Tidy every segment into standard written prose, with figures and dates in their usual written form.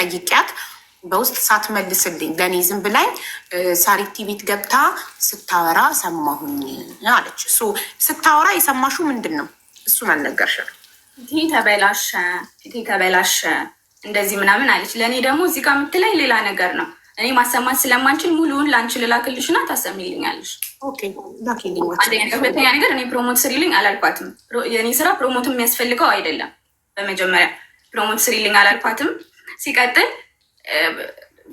ጠይቂያት በውስጥ ሳትመልስልኝ ለእኔ ዝም ብላኝ ሳሪቲ ቤት ገብታ ስታወራ ሰማሁኝ አለች። ስታወራ የሰማሹ ምንድን ነው? እሱን አልነገርሽም። ፊቴ ተበላሸ፣ ፊቴ ተበላሸ እንደዚህ ምናምን አለች። ለእኔ ደግሞ እዚህ ጋር የምትለኝ ሌላ ነገር ነው። እኔ ማሰማት ስለማንችል ሙሉውን ለአንቺ ልላክልሽና ታሰሚልኛለሽ። አንደኛ ነገር። ሁለተኛ ነገር እኔ promote ስሪልኝ አላልኳትም። የእኔ ስራ promote የሚያስፈልገው አይደለም። በመጀመሪያ promote ስሪልኝ አላልኳትም። ሲቀጥል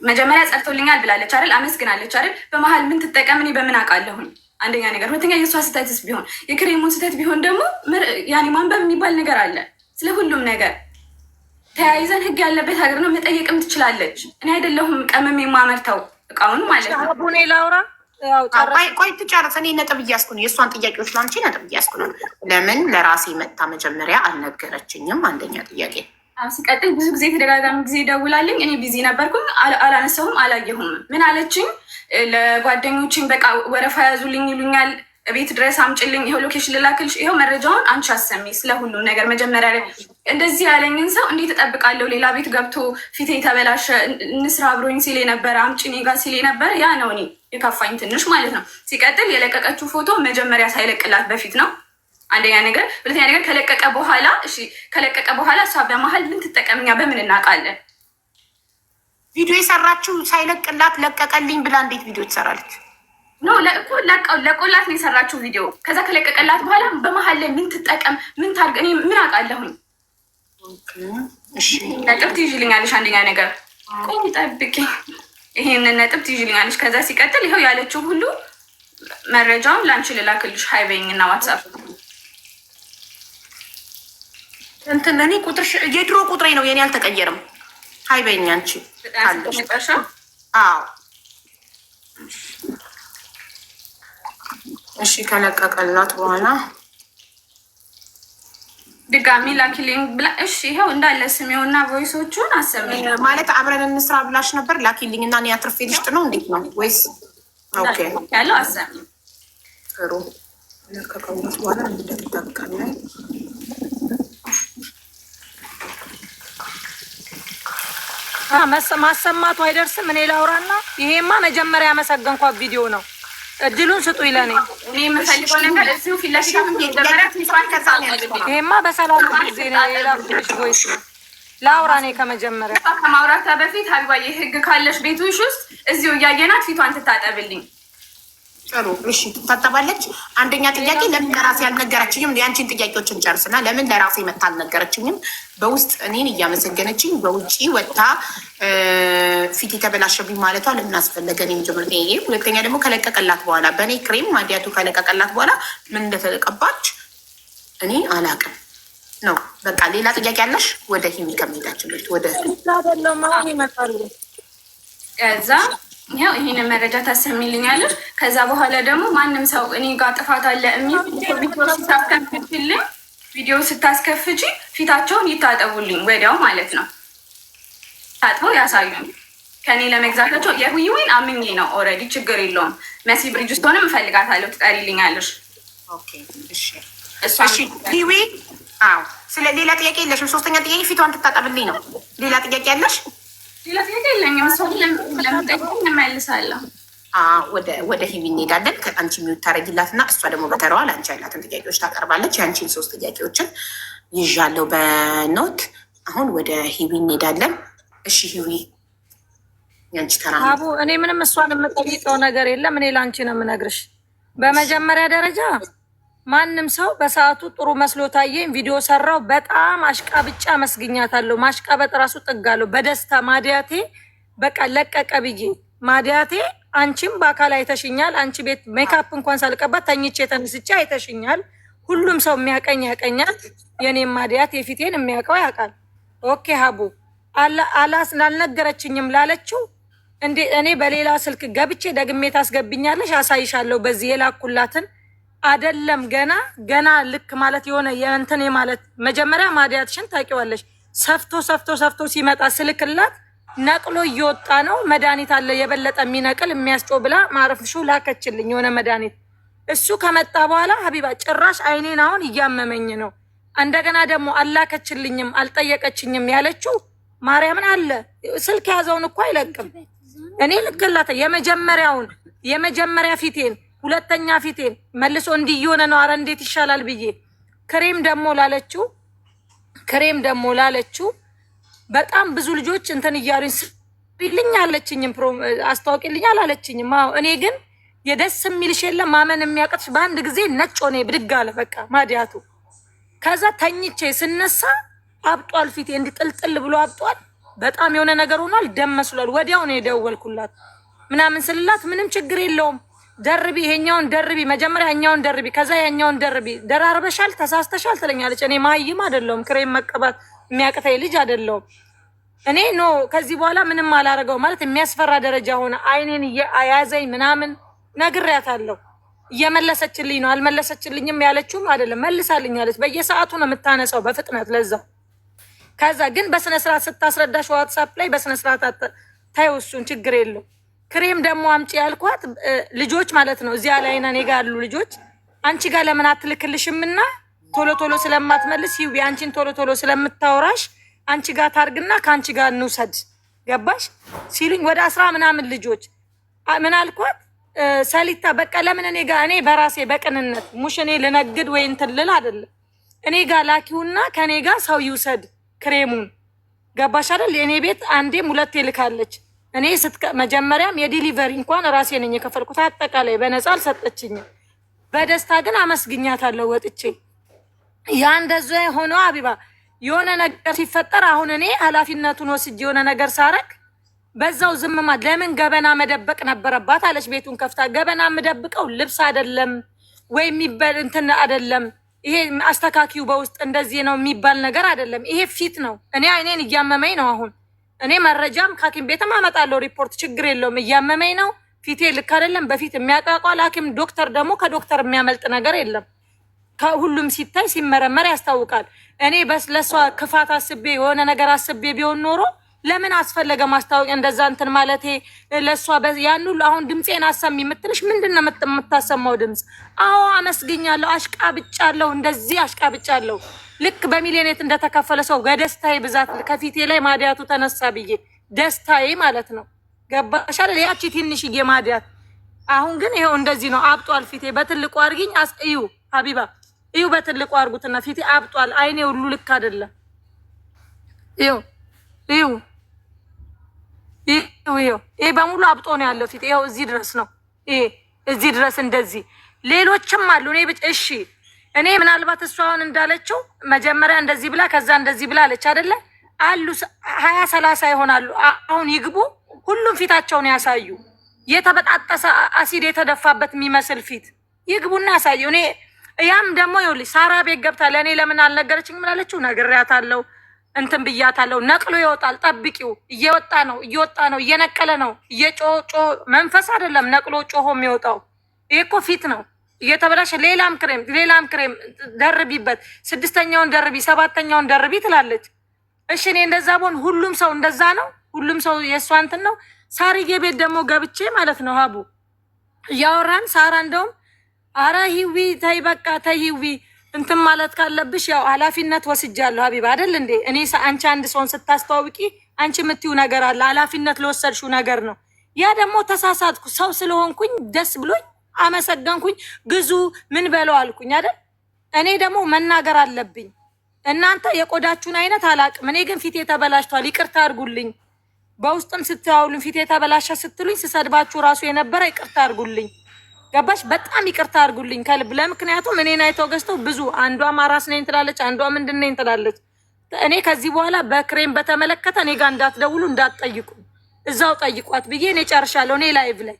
መጀመሪያ ጸድቶልኛል ብላለች አይደል? አመስግናለች አይደል? በመሀል ምን ትጠቀም እኔ በምን አውቃለሁኝ? አንደኛ ነገር። ሁለተኛ የእሷ ስህተትስ ቢሆን የክሬሙን ስህተት ቢሆን ደግሞ ያኔ ማንበብ የሚባል ነገር አለ። ስለ ሁሉም ነገር ተያይዘን ህግ ያለበት ሀገር ነው፣ መጠየቅም ትችላለች። እኔ አይደለሁም ቀመም የማመርተው እቃውን ማለት ነው። ቡኔ ላውራ። ቆይ ትጨርስ። እኔ ነጥብ እያስኩ ነው፣ የእሷን ጥያቄዎች ለአንቺ ነጥብ እያስኩ ነው። ለምን ለራሴ መጥታ መጀመሪያ አልነገረችኝም? አንደኛ ጥያቄ። ሲቀጥል ብዙ ጊዜ ተደጋጋሚ ጊዜ ደውላልኝ፣ እኔ busy ነበርኩኝ፣ አላነሳሁም፣ አላየሁም። ምን አለችኝ? ለጓደኞችን በቃ ወረፋ ያዙልኝ ይሉኛል፣ ቤት ድረስ አምጭልኝ፣ ይኸው location ልላክልሽ፣ ይኸው መረጃውን አንቺ አሰሚ ስለ ሁሉም ነገር። መጀመሪያ ላይ እንደዚህ ያለኝን ሰው እንዴት እጠብቃለሁ? ሌላ ቤት ገብቶ ፊቴ የተበላሸ እንስራ አብሮኝ ሲል የነበረ፣ አምጪ እኔ ጋ ሲል የነበረ ያ ነው እኔ የከፋኝ ትንሽ ማለት ነው። ሲቀጥል የለቀቀችው ፎቶ መጀመሪያ ሳይለቅላት በፊት ነው። አንደኛ ነገር። ሁለተኛ ነገር ከለቀቀ በኋላ እሺ፣ ከለቀቀ በኋላ እሷ በመሀል ምን ትጠቀምኛ በምን እናውቃለን? ቪዲዮ የሰራችው ሳይለቅላት ለቀቀልኝ ብላ እንዴት ቪዲዮ ትሰራለች? No እኮ ለቆላት ነው የሰራችው ቪዲዮ። ከዛ ከለቀቀላት በኋላ በመሀል ላይ ምን ትጠቀም ምን ታርግ እኔ ምን አውቃለሁኝ? ነጥብ ትይዥልኛለሽ። አንደኛ ነገር ቆይ ጠብቂ፣ ይሄንን ነጥብ ትይዥልኛለሽ። ከዛ ሲቀጥል ይኸው ያለችው ሁሉ መረጃውን ለአንቺ ልላክልሽ፣ hi በይኝ እና WhatsApp እንትን እኔ ቁጥርሽ የድሮ ቁጥሬ ነው የኔ አልተቀየርም። Hi በይኝ አንቺ ካለሽ። አዎ እሺ። ከለቀቀላት በኋላ ድጋሚ ላኪልኝ ብላ እሺ፣ ይኸው እንዳለ ስሜውና voice ኦቹን አሰሚ። ማለት አብረን እንስራ ብላሽ ነበር። ላኪልኝ እና እኔ አትርፌ ልሽጥ ነው እንዴት ነው ወይስ? Okay ያለው አሰሚ። ጥሩ። ከለቀቀላት በኋላ እንደተጠቀመ ማሰማቱ አይደርስም። እኔ ላውራና ይሄማ መጀመሪያ ያመሰገንኳት ቪዲዮ ነው። እድሉን ስጡ ይለኔ። እኔ የምፈልገው ነገር እዚሁ ፊት ለፊት መጀመሪያ ይሄማ በሰላም ጊዜ ነው የላኩልሽ voice ነው። ላውራ እኔ ከመጀመሪያ ከማውራቷ በፊት ሀቢባዬ ህግ ካለሽ ቤትሽ ውስጥ እዚሁ እያየናት ፊቷን ትታጠብልኝ። ጥሩ እሺ፣ ትታጠባለች። አንደኛ ጥያቄ ለምን ለራሴ አልነገረችኝም? የአንቺን ጥያቄዎችን ጨርስና ለምን ለራሴ መታ አልነገረችኝም? በውስጥ እኔን እያመሰገነችኝ በውጪ ወጥታ ፊት የተበላሸብኝ ማለቷ ለምን አስፈለገ? የመጀመሪያ ጥያቄ። ሁለተኛ ደግሞ ከለቀቀላት በኋላ በእኔ ክሬም ማዲያቱ ከለቀቀላት በኋላ ምን እንደተቀባች እኔ አላቅም ነው። በቃ ሌላ ጥያቄ አለሽ? ወደ ሂዊ ከመሄዳችን በፊት ወደ ከዛ ይኸው ይሄንን መረጃ ታሰሚልኛለሽ። ከዛ በኋላ ደግሞ ማንም ሰው እኔ ጋር ጥፋት አለ የሚል ስታስከፍችልኝ ቪዲዮ ስታስከፍቺ ፊታቸውን ይታጠቡልኝ ወዲያው ማለት ነው። ታጥበው ያሳዩኝ። ከኔ ለመግዛታቸው የሁይወይን አምኜ ነው already፣ ችግር የለውም። መሲ ብሪጅ ውስጥ ሆንም እፈልጋታለሁ፣ ትጠሪልኛለሽ። ሂዊ አዎ። ስለ ሌላ ጥያቄ የለሽም? ሶስተኛ ጥያቄ ፊቷን ትታጠብልኝ ነው። ሌላ ጥያቄ ያለሽ? ሌላ ጥያቄ የለኝም። እሷ ለምጠይቀኝ እመልሳለሁ። ወደ ሂዊ እንሄዳለን። ከአንቺ mute ታደርጊላት እና እሷ ደግሞ በተራዋ ለአንቺ ያላትን ጥያቄዎች ታቀርባለች። የአንቺን ሶስት ጥያቄዎችን ይዣለሁ በ note። አሁን ወደ ሂዊ እንሄዳለን። እሺ ሂዊ ያንቺ ተራ ነው። አቡ እኔ ምንም እሷን የምጠይቀው ነገር የለም። እኔ ለአንቺ ነው የምነግርሽ። በመጀመሪያ ደረጃ ማንም ሰው በሰዓቱ ጥሩ መስሎ ታየኝ፣ ቪዲዮ ሰራው። በጣም አሽቃብጫ አመስግኛታለሁ። ማሽቃበጥ ራሱ ጥጋለሁ። በደስታ ማዲያቴ በቃ ለቀቀ ብዬ ማዲያቴ፣ አንቺም በአካል አይተሽኛል። አንቺ ቤት ሜካፕ እንኳን ሳልቀባት ተኝቼ ተነስቼ አይተሽኛል። ሁሉም ሰው የሚያቀኝ ያቀኛል። የኔም ማዲያት የፊቴን የሚያውቀው ያውቃል። Okay ሀቡ አላልነገረችኝም ላለችው እንዴ እኔ በሌላ ስልክ ገብቼ ደግሜ ታስገብኛለሽ፣ አሳይሻለሁ። በዚህ የላኩላትን አደለም ገና ገና ልክ ማለት የሆነ የእንትን ማለት መጀመሪያ ማዲያትሽን ታውቂዋለሽ። ሰፍቶ ሰፍቶ ሰፍቶ ሲመጣ ስልክላት ነቅሎ እየወጣ ነው። መድኃኒት አለ የበለጠ የሚነቅል የሚያስጮ ብላ ማረፍሹ ላከችልኝ የሆነ መድኃኒት። እሱ ከመጣ በኋላ ሀቢባ ጭራሽ አይኔን አሁን እያመመኝ ነው። እንደገና ደግሞ አላከችልኝም አልጠየቀችኝም ያለችው ማርያምን አለ ስልክ የያዘውን እኮ አይለቅም። እኔ ልክላት የመጀመሪያውን የመጀመሪያ ፊቴን ሁለተኛ ፊቴን መልሶ እንዲየሆነ ነው። አረ እንዴት ይሻላል ብዬ ክሬም ደግሞ ላለችው ክሬም ደግሞ ላለችው በጣም ብዙ ልጆች እንትን እያሉኝ ስሪልኝ አለችኝም፣ አስታውቂልኝ አላለችኝም። አዎ እኔ ግን የደስ የሚልሽ የለም ማመን የሚያቀትሽ በአንድ ጊዜ ነጭ ሆኔ ብድግ አለ በቃ ማዲያቱ። ከዛ ተኝቼ ስነሳ አብጧል፣ ፊቴ እንዲህ ጥልጥል ብሎ አብጧል። በጣም የሆነ ነገር ሆኗል፣ ደም መስሏል። ወዲያው ነው የደወልኩላት ምናምን ስልላት ምንም ችግር የለውም ደርቢ፣ ይሄኛውን ደርቢ፣ መጀመሪያ ያኛውን ደርቢ፣ ከዛ ያኛውን ደርቢ፣ ደራርበሻል፣ ተሳስተሻል ትለኛለች። እኔ ማይም አይደለሁም፣ ክሬም መቀባት የሚያቅተኝ ልጅ አይደለሁም። እኔ no ከዚህ በኋላ ምንም አላረገው ማለት የሚያስፈራ ደረጃ ሆነ። አይኔን እያያዘኝ ምናምን ነግሬያታለሁ። እየመለሰችልኝ ነው። አልመለሰችልኝም ያለችውም አይደለም መልሳልኝ አለች። በየሰዓቱ ነው የምታነሳው በፍጥነት ለዛ። ከዛ ግን በስነ ስርዓት ስታስረዳሽ ዋትሳፕ ላይ በስነ ስርዓት ታይው፣ እሱን ችግር የለው። ክሬም ደግሞ አምጪ ያልኳት ልጆች ማለት ነው እዚያ ላይ እኔ ጋር ያሉ ልጆች አንቺ ጋር ለምን አትልክልሽምና ቶሎ ቶሎ ስለማትመልስ ይው አንቺን ቶሎ ቶሎ ስለምታወራሽ አንቺ ጋር ታርግና ከአንቺ ጋር እንውሰድ ገባሽ ሲሉኝ ወደ 10 ምናምን ልጆች ምን አልኳት፣ ሰሊታ በቃ ለምን እኔ ጋር እኔ በራሴ በቅንነት ሙሽ እኔ ልነግድ ወይ እንትን ልል አይደለም እኔ ጋር ላኪውና ከእኔ ጋር ሰው ይውሰድ ክሬሙን ገባሽ አይደል? የእኔ ቤት አንዴም ሁለቴ ልካለች። እኔ መጀመሪያም የ delivery እንኳን ራሴ ነኝ የከፈልኩት። አጠቃላይ በነፃ አልሰጠችኝም። በደስታ ግን አመስግኛታለሁ ወጥቼ። ያ እንደዛ ሆኖ አቢባ የሆነ ነገር ሲፈጠር አሁን እኔ ኃላፊነቱን ወስጄ የሆነ ነገር ሳረግ በዛው ዝምማ ለምን ገበና መደበቅ ነበረባት አለች። ቤቱን ከፍታ ገበና የምደብቀው ልብስ አይደለም ወይ የሚበል እንትን አይደለም። ይሄ አስተካኪው በውስጥ እንደዚህ ነው የሚባል ነገር አይደለም። ይሄ ፊት ነው። እኔ አይኔን እያመመኝ ነው አሁን። እኔ መረጃም ከሐኪም ቤትም አመጣለሁ ሪፖርት፣ ችግር የለውም። እያመመኝ ነው፣ ፊቴ ልክ አይደለም። በፊት የሚያውቀው ሐኪም ዶክተር ደግሞ ከዶክተር የሚያመልጥ ነገር የለም። ከሁሉም ሲታይ ሲመረመር ያስታውቃል። እኔ በስ ለእሷ ክፋት አስቤ የሆነ ነገር አስቤ ቢሆን ኖሮ ለምን አስፈለገ ማስታወቂያ እንደዛ እንትን ማለቴ ለእሷ ያን ሁሉ አሁን ድምፄን አሰሚ የምትልሽ ምንድን ነው የምታሰማው ድምፅ? አዎ አመስግኛለሁ፣ አሽቃብጫለሁ፣ እንደዚህ አሽቃብጫለሁ። ልክ በሚሊዮኔት እንደተከፈለ ሰው በደስታዬ ብዛት ከፊቴ ላይ ማዲያቱ ተነሳ ብዬ ደስታዬ ማለት ነው። ገባሽ አይደል? ያቺ ትንሽዬ ማዲያት። አሁን ግን ይኸው እንደዚህ ነው፣ አብጧል ፊቴ። በትልቁ አድርጊኝ እዩ ሀቢባ እዩ፣ በትልቁ አድርጉትና ፊቴ አብጧል። አይኔ ሁሉ ልክ አይደለም። እዩ እዩ ይኸው ይሄ በሙሉ አብጦ ነው ያለው ፊት። ይኸው እዚህ ድረስ ነው። ይሄ እዚህ ድረስ እንደዚህ። ሌሎችም አሉ። እኔ ብቻ እሺ፣ እኔ ምናልባት እሷ አሁን እንዳለችው መጀመሪያ እንደዚህ ብላ ከዛ እንደዚህ ብላ አለች አይደለ? አሉ 20 30 ይሆናሉ። አሁን ይግቡ፣ ሁሉም ፊታቸውን ያሳዩ። የተበጣጠሰ አሲድ የተደፋበት የሚመስል ፊት ይግቡና ያሳዩ። እኔ ያም ደግሞ ይኸውልሽ ሳራ ቤት ገብታ ለእኔ ለምን አልነገረችኝም ላለችው ነግሬያታለሁ፣ እንትን ብያታለሁ። ነቅሎ ይወጣል። ጠብቂው። እየወጣ ነው፣ እየወጣ ነው፣ እየነቀለ ነው። እየጮ መንፈስ አይደለም ነቅሎ ጮሆ የሚወጣው ይሄ እኮ ፊት ነው እየተበላሸ። ሌላም ክሬም ሌላም ክሬም ደርቢበት፣ ስድስተኛውን ደርቢ፣ ሰባተኛውን ደርቢ ትላለች። እሺ እኔ እንደዛ ብሆን ሁሉም ሰው እንደዛ ነው። ሁሉም ሰው የእሷ እንትን ነው። ሳርዬ ቤት ደግሞ ገብቼ ማለት ነው ሀቡ እያወራን ሳራ እንደውም አረ ሂዊ ተይ በቃ ተይ ሂዊ እንትን ማለት ካለብሽ ያው ኃላፊነት ወስጃለሁ ሀቢባ አይደል እንዴ? እኔ አንቺ አንድ ሰውን ስታስተዋውቂ አንቺ የምትይው ነገር አለ። ኃላፊነት ለወሰድሽው ነገር ነው። ያ ደግሞ ተሳሳትኩ ሰው ስለሆንኩኝ ደስ ብሎኝ አመሰገንኩኝ። ግዙ ምን በለው አልኩኝ አይደል? እኔ ደግሞ መናገር አለብኝ። እናንተ የቆዳችሁን አይነት አላቅም። እኔ ግን ፊቴ ተበላሽቷል፣ ይቅርታ አድርጉልኝ። በውስጥም ስትያውሉኝ ፊቴ ተበላሸ ስትሉኝ ስሰድባችሁ ራሱ የነበረ ይቅርታ አድርጉልኝ። ገባሽ? በጣም ይቅርታ አድርጉልኝ ከልብ። ለምክንያቱም እኔን አይተው ገዝተው ብዙ አንዷም አራስ ነኝ ትላለች፣ አንዷ ምንድን ነኝ ትላለች። እኔ ከዚህ በኋላ በክሬም በተመለከተ እኔ ጋር እንዳትደውሉ እንዳትጠይቁ፣ እዛው ጠይቋት ብዬ እኔ ጨርሻለሁ። እኔ live ላይ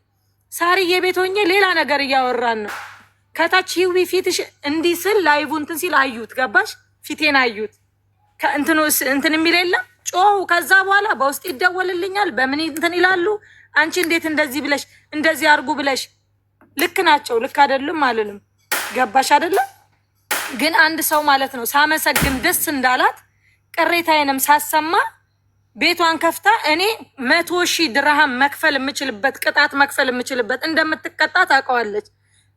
ሳርዬ ቤት ሆኜ ሌላ ነገር እያወራን ነው። ከታች ሂዊ ፊትሽ እንዲህ ስል live እንትን ሲል አዩት። ገባሽ? ፊቴን አዩት። ከእንትኑ እንትን የሚል የለም ጮሁ። ከዛ በኋላ በውስጥ ይደወልልኛል። በምን እንትን ይላሉ። አንቺ እንዴት እንደዚህ ብለሽ እንደዚህ አድርጉ ብለሽ ልክ ናቸው፣ ልክ አይደሉም አልልም። ገባሽ አይደለም? ግን አንድ ሰው ማለት ነው ሳመሰግን ደስ እንዳላት ቅሬታዬንም ሳሰማ ቤቷን ከፍታ እኔ 100,000 ድርሃም መክፈል የምችልበት ቅጣት መክፈል የምችልበት እንደምትቀጣ ታውቀዋለች።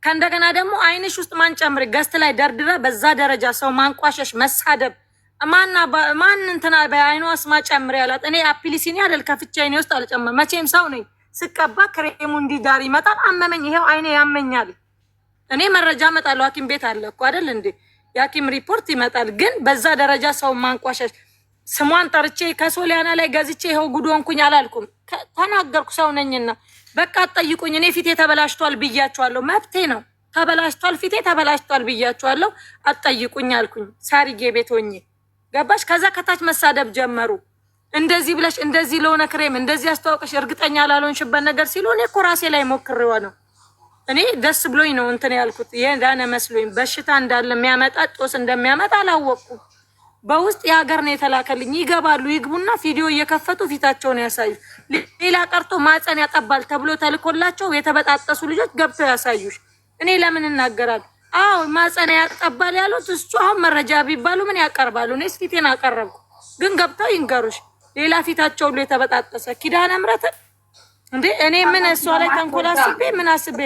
ከእንደገና ደግሞ አይንሽ ውስጥ ማንጨምር guest ላይ ደርድረ በዛ ደረጃ ሰው ማንቋሸሽ መሳደብ ማን እንትና በአይኗ ስማ ጨምር ያላት? እኔ አፕሊሲኒ አይደል ከፍቼ አይኔ ውስጥ አልጨመር። መቼም ሰው ነኝ፣ ስቀባ ክሬሙ እንዲዳር ይመጣል። አመመኝ፣ ይሄው አይኔ ያመኛል። እኔ መረጃ እመጣለሁ። ሐኪም ቤት አለ እኮ አይደል እንዴ? የሐኪም ሪፖርት ይመጣል። ግን በዛ ደረጃ ሰው ማንቋሸሽ፣ ስሟን ጠርቼ ከሶሊያና ላይ ገዝቼ ይኸው ጉድ ሆንኩኝ አላልኩም። ተናገርኩ፣ ሰው ነኝና። በቃ ጠይቁኝ። እኔ ፊቴ ተበላሽቷል ብያቸዋለሁ፣ መብቴ ነው። ተበላሽቷል፣ ፊቴ ተበላሽቷል ብያቸዋለሁ። አትጠይቁኝ አልኩኝ። ሳርዬ ቤት ሆኜ ገባሽ። ከዛ ከታች መሳደብ ጀመሩ። እንደዚህ ብለሽ እንደዚህ ለሆነ ክሬም እንደዚህ አስተዋውቀሽ እርግጠኛ ላልሆንሽበት ነገር ሲሉ እኔ እኮ ራሴ ላይ ሞክሬዋ ነው። እኔ ደስ ብሎኝ ነው እንትን ያልኩት፣ የዳነ መስሎኝ በሽታ እንዳለ የሚያመጣ ጦስ እንደሚያመጣ አላወቅኩም። በውስጥ የሀገር ነው የተላከልኝ። ይገባሉ፣ ይግቡና ቪዲዮ እየከፈቱ ፊታቸውን ያሳዩ። ሌላ ቀርቶ ማፀን ያጠባል ተብሎ ተልኮላቸው የተበጣጠሱ ልጆች ገብተው ያሳዩሽ። እኔ ለምን እናገራለሁ? አዎ ማፀን ያጠባል ያሉት እሱ አሁን መረጃ ቢባሉ ምን ያቀርባሉ? እኔስ ፊቴን አቀረብኩ፣ ግን ገብተው ይንገሩሽ። ሌላ ፊታቸው ሁሉ የተበጣጠሰ ኪዳነ ምሕረትን እንዴ እኔ ምን እሷ ላይ ተንኮል አስቤ ምን አስቤ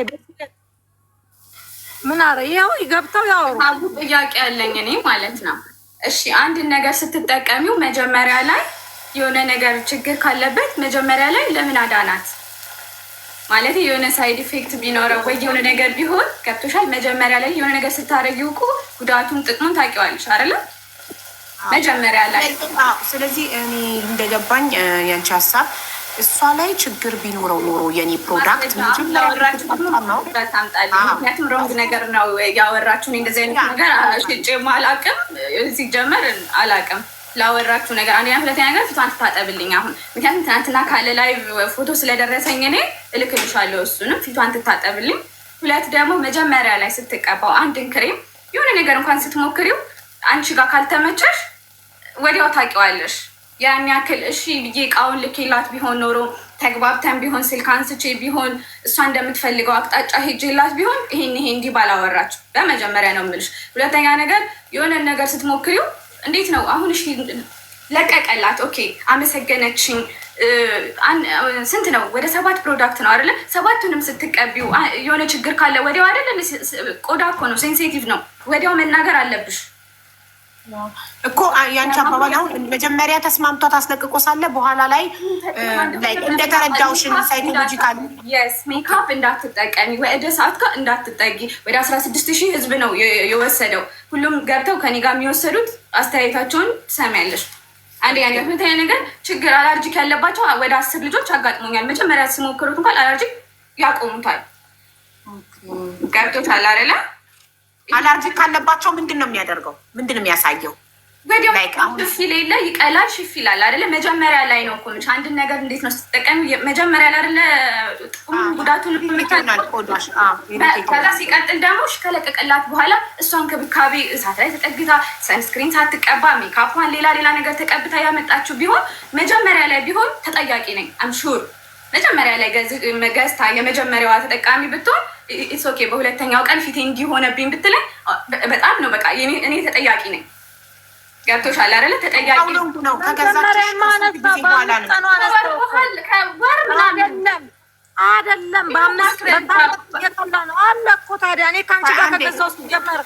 ምን አረ ይኸው ገብተው ያወሩ። ጥያቄ ያለኝ እኔ ማለት ነው። እሺ አንድን ነገር ስትጠቀሚው መጀመሪያ ላይ የሆነ ነገር ችግር ካለበት መጀመሪያ ላይ ለምን አዳናት? ማለት የሆነ side effect ቢኖረው ወይ የሆነ ነገር ቢሆን ገብቶሻል። መጀመሪያ ላይ የሆነ ነገር ስታደርጊው እኮ ጉዳቱን ጥቅሙን ታውቂዋለሽ አይደለ? መጀመሪያ ላይ። ስለዚህ እኔ እንደገባኝ ያንቺ ሀሳብ እሷ ላይ ችግር ቢኖረው ኖሮ የኔ product ምክንያቱም wrong ነገር ነው ያወራችሁ። እንደዚህ አይነት ነገር ሽጬም አላውቅም፣ ሲጀመር አላውቅም። ላወራችሁ ነገር አንደኛ፣ ሁለተኛ ነገር ፊቷን ትታጠብልኝ አሁን። ምክንያቱም ትናንትና ካለ live ፎቶ ስለደረሰኝ እኔ እልክልሻለሁ፣ እሱንም ፊቷን ትታጠብልኝ። ሁለት ደግሞ መጀመሪያ ላይ ስትቀባው አንድን ክሬም የሆነ ነገር እንኳን ስትሞክሪው አንቺ ጋር ካልተመቸሽ ወዲያው ታውቂዋለሽ። ያን ያክል እሺ ብዬ እቃውን ልኬላት ቢሆን ኖሮ፣ ተግባብተን ቢሆን፣ ስልክ አንስቼ ቢሆን፣ እሷ እንደምትፈልገው አቅጣጫ ሄጄላት ቢሆን ይሄን ይሄ እንዲህ ባላወራች በመጀመሪያ ነው የምልሽ። ሁለተኛ ነገር የሆነን ነገር ስትሞክሪው እንዴት ነው አሁን? እሺ ለቀቀላት፣ okay አመሰገነችኝ። ስንት ነው? ወደ 7 product ነው አይደለ? ሰባቱንም ስትቀቢው የሆነ ችግር ካለ ወዲያው አይደለ? ቆዳ እኮ ነው፣ sensitive ነው። ወዲያው መናገር አለብሽ እኮ። ያንቺ አባባል አሁን መጀመሪያ ተስማምቷት አስለቅቆ ሳለ በኋላ ላይ እንደተረዳውሽን psychological Yes፣ makeup እንዳትጠቀሚ፣ ወደ ሰዓት ጋር እንዳትጠጊ። ወደ 16,000 ህዝብ ነው የወሰደው። ሁሉም ገብተው ከኔ ጋር የሚወሰዱት አስተያየታቸውን ትሰሚያለሽ። አንደኛ ነገር። ሁለተኛ ነገር ችግር allergic ያለባቸው ወደ 10 ልጆች አጋጥሞኛል። መጀመሪያ ሲሞክሩት እንኳን allergic ያቆሙታል። ገብቶታል አይደለ? Allergic ካለባቸው ምንድን ነው የሚያደርገው? ምንድን ነው የሚያሳየው? ወዲያው ሽፍ የለ ይቀላል፣ ሽፍ ይላል አይደለ? መጀመሪያ ላይ ነው እኮ አንድን ነገር እንዴት ነው ስትጠቀሚ መጀመሪያ ላይ አይደለ ጥቅሙን ጉዳቱን። ከዛ ሲቀጥል ደግሞ ከለቀቀላት በኋላ እሷ እንክብካቤ እሳት ላይ ተጠግታ sunscreen ሳትቀባ ሜካፏን ሌላ ሌላ ነገር ተቀብታ ያመጣችው ቢሆን፣ መጀመሪያ ላይ ቢሆን ተጠያቂ ነኝ I'm sure። መጀመሪያ ላይ ገዝታ የመጀመሪያዋ ተጠቃሚ ብትሆን it's okay። በሁለተኛው ቀን ፊቴ እንዲሆነብኝ ብትለኝ በጣም ነው በቃ እኔ ተጠያቂ ነኝ። ገብቶሻል አይደለ? ተጠያቂ ነው። ወር ምናምን አይደለም፣ በአምስት የጠላ ነው አለ እኮ። ታዲያ እኔ ከአንቺ ጋር ከገዛው ሲጀመር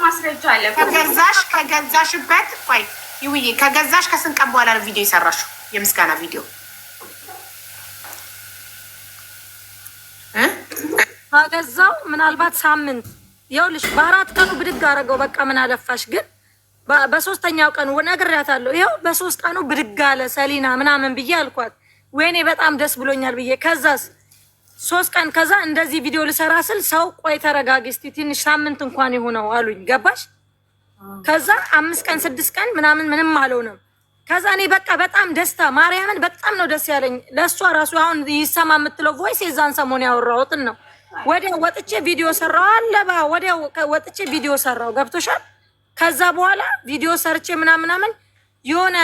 ማስረጃ አለ። ከገዛሽ ከገዛሽበት ቆይ ይውዬ፣ ከገዛሽ ከስንት ቀን በኋላ ነው ቪዲዮ የሰራሽው? የምስጋና ቪዲዮ? ከገዛው ምናልባት ሳምንት። ይኸውልሽ፣ በ4 ቀኑ ብድግ አደረገው። በቃ ምን አለፋሽ ግን በሶስተኛው ቀኑ ነግሬያታለሁ። ይኸው በ3 ቀኑ ብድግ አለ ሰሊና ምናምን ብዬ አልኳት። ወይኔ በጣም ደስ ብሎኛል ብዬ። ከዛስ 3 ቀን ከዛ እንደዚህ ቪዲዮ ልሰራ ስል ሰው ቆይ ተረጋጊ እስቲ ትንሽ ሳምንት እንኳን ይሁነው አሉኝ። ገባሽ? ከዛ 5 ቀን 6 ቀን ምናምን ምንም አልሆነም። ከዛ እኔ በቃ በጣም ደስታ ማርያምን በጣም ነው ደስ ያለኝ። ለእሷ ራሱ አሁን ይሰማ የምትለው voice የዛን ሰሞን ያወራሁትን ነው። ወዲያው ወጥቼ ቪዲዮ ሰራው አለባ፣ ወዲያው ወጥቼ ቪዲዮ ሰራው። ገብቶሻል? ከዛ በኋላ ቪዲዮ ሰርቼ ምናምን ምናምን የሆነ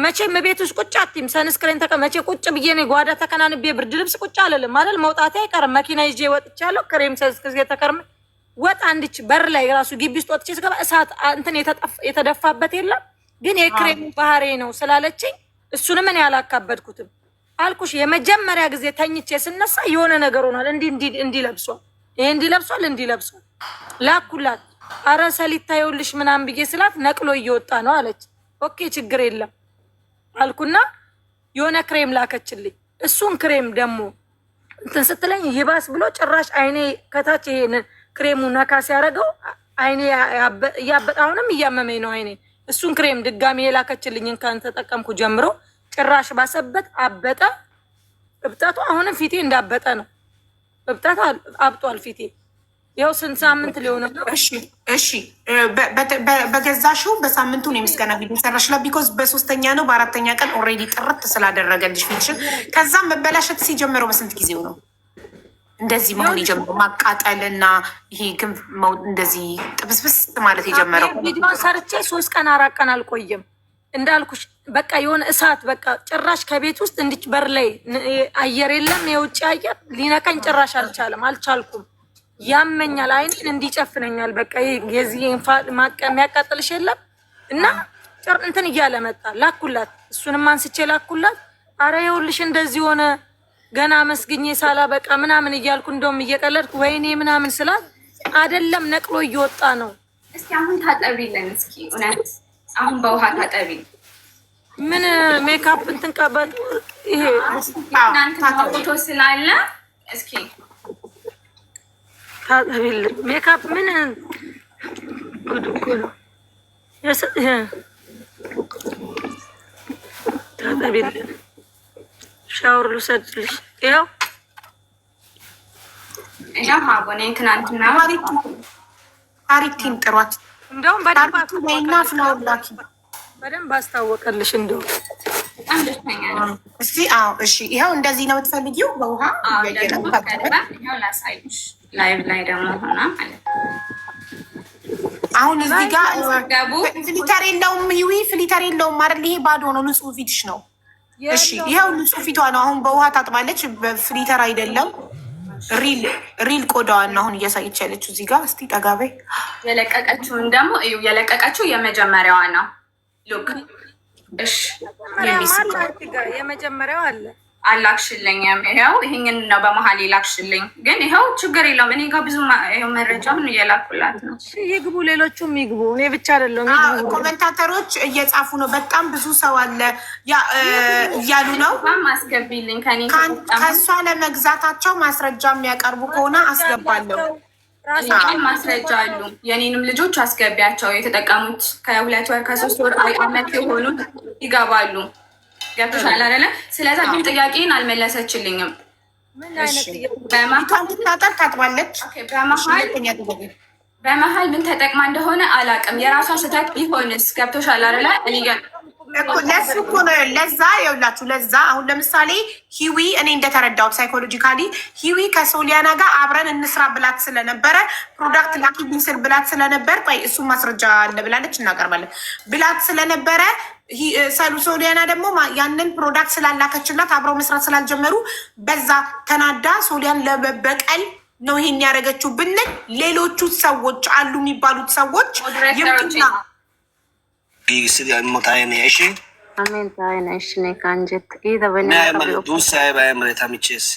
መቼም ቤት ውስጥ ቁጭ አትይም። Sunscreen መቼ ቁጭ ብዬ ነው ጓዳ ተከናንቤ ብርድ ልብስ ቁጭ አልልም አይደል? መውጣቴ አይቀርም። መኪና ይዤ ወጥቻለሁ። ክሬም sunscreen ተከርም ወጣ አንድች በር ላይ ራሱ ግቢ ውስጥ ወጥቼ ስገባ እሳት እንትን የተደፋበት የለም፣ ግን የክሬሙ ባህሬ ነው ስላለችኝ እሱንም እኔ አላካበድኩትም። አልኩሽ፣ የመጀመሪያ ጊዜ ተኝቼ ስነሳ የሆነ ነገር ሆኗል። እንዲህ እንዲህ እንዲህ ለብሷል፣ ይሄ እንዲህ ለብሷል፣ እንዲህ ለብሷል። ላኩላት። አረ ሰሊታ ይኸውልሽ ምናምን ብዬ ስላት ነቅሎ እየወጣ ነው አለች። Okay ችግር የለም አልኩና የሆነ ክሬም ላከችልኝ። እሱን ክሬም ደግሞ እንትን ስትለኝ ይባስ ብሎ ጭራሽ አይኔ ከታች ይሄን ክሬሙ ነካ ሲያደርገው አይኔ እያበጠ አሁንም እያመመኝ ነው አይኔ። እሱን ክሬም ድጋሚ የላከችልኝን ተጠቀምኩ ጀምሮ ጭራሽ ባሰበት፣ አበጠ። እብጠቱ አሁንም ፊቴ እንዳበጠ ነው። እብጠት አብጧል ፊቴ። ይኸው ስንት ሳምንት ሊሆነ ነው። እሺ በገዛሽው በሳምንቱ ነው የምስጋና ቪዲዮ ሰራሽላት። Because በሶስተኛ ነው በአራተኛ ቀን already ጥርት ስላደረገልሽ ፊትሽን። ከዛም መበላሸት ሲጀምረው በስንት ጊዜው ነው እንደዚህ መሆን የጀመረው? ማቃጠል እና ይሄ ግን እንደዚህ ጥብስብስ ማለት የጀመረው? ቪዲዮ ሰርቼ 3 ቀን 4 ቀን አልቆየም። እንዳልኩሽ በቃ የሆነ እሳት በቃ ጭራሽ ከቤት ውስጥ እንዲች በር ላይ አየር የለም። የውጭ አየር ሊነካኝ ጭራሽ አልቻለም፣ አልቻልኩም። ያመኛል፣ አይኔን እንዲጨፍነኛል። በቃ የዚህ የሚያቃጥልሽ የለም እና እንትን እያለ መጣ። ላኩላት፣ እሱንም አንስቼ ላኩላት። አረ ይኸውልሽ እንደዚህ ሆነ ገና መስግኜ ሳላበቃ ምናምን እያልኩ እንደውም እየቀለድኩ ወይኔ ምናምን ስላት አይደለም ነቅሎ እየወጣ ነው። እስኪ አሁን ታጠቢልን እስኪ እውነት አሁን በውሃ ታጠቢ። ምን ሜካፕ እንትን ቀበል ይሄ ፎቶ ስላለ እስኪ ታጠቢልን። ሜካፕ ምን ጉድ እኮ ነው። ታጠቢልን። ሻወር ልውሰድልሽ። ይኸው ትናንትና አሪቲን ጥሯት። እንደውም በደንብ አስታወቀልሽ። እንደው እስቲ አዎ፣ እሺ፣ ይኸው እንደዚህ ነው የምትፈልጊው። በውሃ ላይቭ ላይ ደግሞ ሆና ማለት አሁን እዚህ ጋር filter የለውም፣ ይዊ filter የለውም አይደል? ይሄ ባዶ ነው፣ ንጹህ ፊትሽ ነው። እሺ፣ ይኸው ንጹህ ፊቷ ነው። አሁን በውሃ ታጥባለች፣ በ filter አይደለም። Real ቆዳዋን አሁን እያሳየች ያለችው እዚህ ጋር። እስቲ ጠጋ በይ። የለቀቀችውን ደግሞ እዩ። የለቀቀችው የመጀመሪያዋ ነው። Look እሺ፣ የመጀመሪያው አለ አላክሽልኝም። ይኸው ይሄንን ነው በመሀል ይላክሽልኝ። ግን ይኸው ችግር የለውም። እኔ ጋር ብዙ መረጃውን እየላኩላት ነው። ይግቡ፣ ሌሎቹም ይግቡ። እኔ ብቻ አይደለሁም። Commentator ኦች እየጻፉ ነው። በጣም ብዙ ሰው አለ እያሉ ነው። አስገቢልኝ። ከእሷ ለመግዛታቸው ማስረጃ የሚያቀርቡ ከሆነ አስገባለሁ። ማስረጃ አሉ። የኔንም ልጆች አስገቢያቸው። የተጠቀሙት ከ2 ወር ከ3 ወር አመት የሆኑት ይገባሉ። ገብቶሻል አይደለ? ስለዛ ግን ጥያቄን አልመለሰችልኝም። በመሀል ታጥባለች። በመሀል ምን ተጠቅማ እንደሆነ አላውቅም። የራሷ ስህተት ቢሆንስ? ገብቶሻል አይደለ? ለሱ እኮ ነው ለዛ የውላችሁ ለዛ አሁን ለምሳሌ ሂዊ እኔ እንደተረዳሁት psychologically ሂዊ ከሶሊያና ጋር አብረን እንስራ ብላት ስለነበረ product ላኪልኝ ስል ብላት ስለነበር፣ ቆይ እሱ ማስረጃ አለ ብላለች እናቀርባለን ብላት ስለነበረ፣ ሶሊያና ደግሞ ያንን product ስላላከችላት አብረው መስራት ስላልጀመሩ በዛ ተናዳ ሶሊያን ለመበቀል ነው ይሄን ያደረገችው ብንል ሌሎቹ ሰዎች አሉ የሚባሉት ሰዎች ይምጡና giigissidi immo taayne ishi Amen taayne ishine kanjet ida ne ay male duussa ayba ay male ta michchees.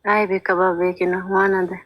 Aybi kababeekino waanade.